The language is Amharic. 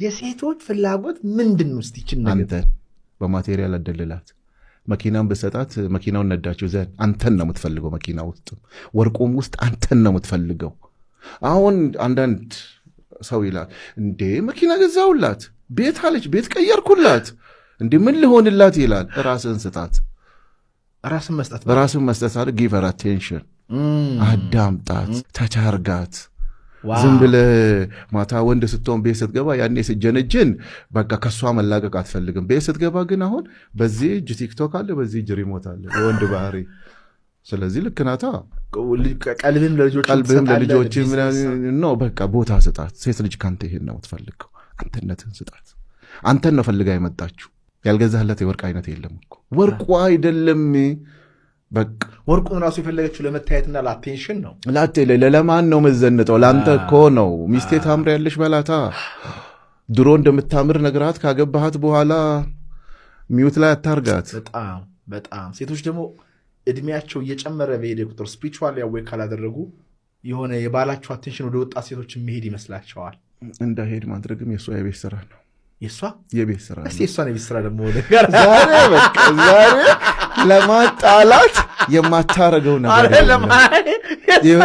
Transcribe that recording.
የሴቶች ፍላጎት ምንድን ነው? እስቲ ይችን ነገር አንተን በ material አደልላት። መኪናን ብሰጣት መኪናውን ነዳችው ዘንድ አንተን ነው የምትፈልገው። መኪና ውስጥ፣ ወርቁም ውስጥ አንተን ነው የምትፈልገው። አሁን አንዳንድ ሰው ይላል፣ እንዴ መኪና ገዛውላት፣ ቤት አለች፣ ቤት ቀየርኩላት፣ እንዴ ምን ልሆንላት ይላል። ራስህን ስጣት። ራስን መስጠት። ራስን መስጠት አለ። Give her attention፣ አዳምጣት፣ touch አርጋት። ዝም ብለህ ማታ ወንድ ስትሆን ቤት ስትገባ ያኔ ስጀነጅን በቃ ከእሷ መላቀቅ አትፈልግም። ቤት ስትገባ ግን አሁን በዚህ እጅ ቲክቶክ አለ፣ በዚህ እጅ remote አለ፣ የወንድ ባህሪ። ስለዚህ ልክ ናታ። ቀልብም ለልጆች ቀልብህም ለልጆች ነው። በቃ ቦታ ስጣት። ሴት ልጅ ከአንተ ይሄን ነው የምትፈልገው። አንተነትህን ስጣት። አንተን ነው ፈልጋ የመጣችው። ያልገዛህለት የወርቅ አይነት የለም እኮ፣ ወርቁ አይደለም በቃ። ወርቁን ራሱ የፈለገችው ለመታየትና ለ attention ነው። ላቴ ለማን ነው መዘንጠው? ለአንተ እኮ ነው። ሚስቴ ታምሪያለሽ በላታ። ድሮ እንደምታምር ነግራት ካገባሃት በኋላ mute ላይ አታርጋት። በጣም በጣም። ሴቶች ደግሞ እድሜያቸው እየጨመረ በሄደ ቁጥር spiritually awake ካላደረጉ የሆነ የባላቸው attention ወደ ወጣት ሴቶች የሚሄድ ይመስላቸዋል። እንዳይሄድ ማድረግም የእሷ የቤት ስራ ነው። የእሷ የቤት ስራ ነው። እስኪ የእሷን የቤት ስራ ደግሞ ዛሬ በቃ ዛሬ ለማጣላት የማታረገው ነገር የለም።